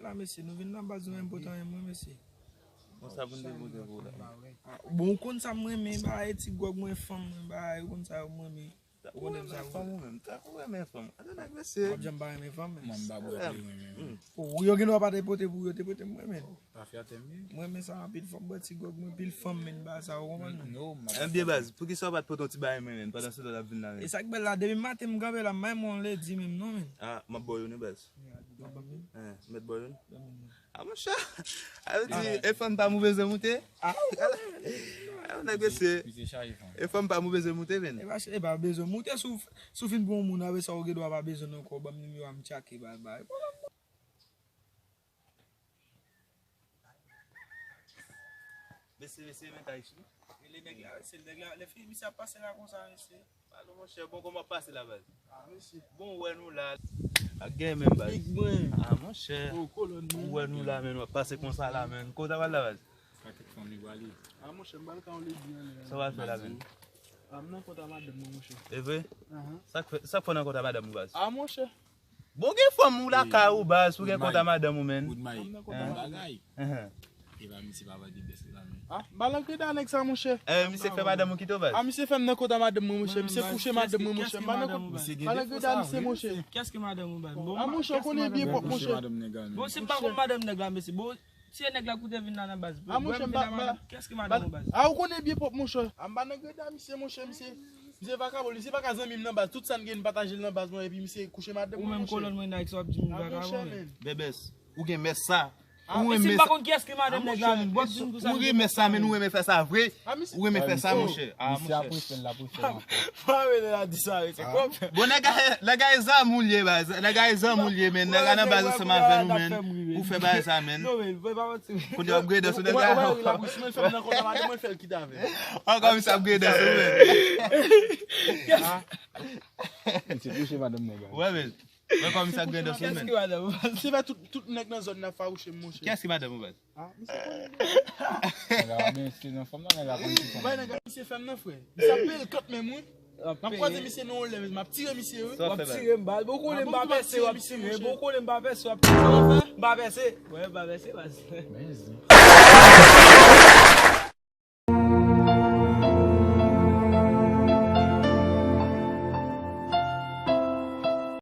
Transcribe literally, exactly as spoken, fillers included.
La, mesye, nou vin nan baz nou menm potan menm, mwen, mesye. Bon, sa pou n te pote pou la. Bon, ou konn sa mwen renmen, ba, e ti gwòg mwen, fanm mwen, ba, ou konn sa mwen renmen. Ou renmen sa, fanm ou menm, ta pou renmen fanm. Ate nèg, mesye. W ap janm pa renmen fanm, men. Mwen, m pa bwè pou mwen menm. Ou, yo gen dwa pa te pote pou yo, te pote mwen, men. Pa fè atè m ye. Mwen, men sa, anpil fanm, bwè ti gwòg, mwen, pil fanm, men, ba, sa, ou konprann, men. Non, m ap. Ebyen, baz, poukisa w pa t pote yon ti bagay mwen, men, pandan se tan w t ap vin la, men? E sa k bèl la, depi maten, m kanpe la, m pa yon lè di menm, non, men. Ah, m ap ba w youn, wi, baz. Mwen, mèt ba w youn. Ah, monchè. A vle di, e fanm pa m ou bezwen moute? Ah, ou konnen. Ah, nèg mesye. Misye chaje fanm. E fanm pa m ou bezwen moute, men. E pa, e pa bezwen moute, si w, si w fin pran yon moun, apre sa, ou gen dwa pa bezwen l ankò, ban m nimewo a, m tchake, bay, bay. Mesye, mesye, men kay sou. Rele nèg la, se nèg la, lè fini, misye ap pase la konsa, mesye. Alo, monchè, bon, kòman w ap pase la, baz? Ah, mesye. Bon, ou wè nou la. Ak gen menm, baz. Big mwen. Ah, monchè. Oh, kolòn mwen. Ou wè nou la, men, w ap pase konsa la, men. Kote w ap al la, baz? Ka kèk fanmi prale. Ah, monchè, m pral ka yon ledi anlè. Sa w al fè la, men? Ah, m nan kont a madanm mwen, monchè. E vre? Ahan. Sa k fè, sa k fè w nan kont a madanm ou, baz? Ah, monchè. Bon, gen fanm ou lakay ou, baz, ou gen kont a madanm ou, men. Good night. Good night. Bagay. Ahan. E pa misye papa de bès la, men. Ah, m pa nan kreda nèg sa, monchè. Eh, misye fè madanm ou kite w, baz? Ah, misye fè m nan kont a madanm mwen, monchè. Misye kouche madanm mwen, monchè. M pa nan kreda misye, monchè. Kiyès ki madanm ou, baz? Bon, ah, monchè, ou konnen byen pwòp, monchè. Bon, si m pa konn madanm nèg la, mesye. Bon, si e nèg la koute vin la nan baz. Ah, monchè, m pa, m pa. Kiyès ki madanm ou, baz? Ah, ou konnen byen pwòp, monchè. Ah, m pa nan kreda misye, monchè, misye. Misye vakabon, misye pa ka zanmi m nan baz. Tout sa n gen, n pataje l nan baz mwen, epi misye kouche madanm mwen, monchè. Ou menm kolòn mwen, Nike, sa w ap di m vakabon, men. Bèbès, ou gen mès sa. Ou renmen sa. Ou renmen sa, men ou renmen fè sa vre. Ou renmen fè sa, monchè. Ah, monchè. Misye ap refè l, l ap refè l ankò. Pa rele la di sa, mesye. Bon, nèg la, nèg la e zanmi w li ye, baz. Nèg la e zanmi w li ye, men. Nèg la nan baz ansanm avè nou, men. Ou fè bagay sa, men. Non, men, fè pa manti. Kounye a w ap grede sou nèg la. Ou wè, ou wè, la, si mwen fè m nan konsa, madanm mwen fè l kite avè m. Ankò misye ap grede sou, men. Misye touche madanm nèg la. Wè, men. Mwen kòm sa gen dan sou men. Kiyès ki madanm ou, baz? Se pa tout, tout nèg nan zòn nan fawouche m, monchè. Kiyès ki madanm ou, baz? Ah, misye konnen. Nèg la pa byen se nan fanm nan, nèg la konn ki fanm. Bay nèg la, misye fè m nan, frè. Misye ap peye l kat menm, wi. M ap kwaze misye nan yon lè, m ap tire misye, wi. W ap tire m, baz. Bon, konnen m pa pèse, w ap tire. Bon, konnen m pa pèse, w ap tire. M pa pèse. Wè, m pa pèse, baz. Men zen.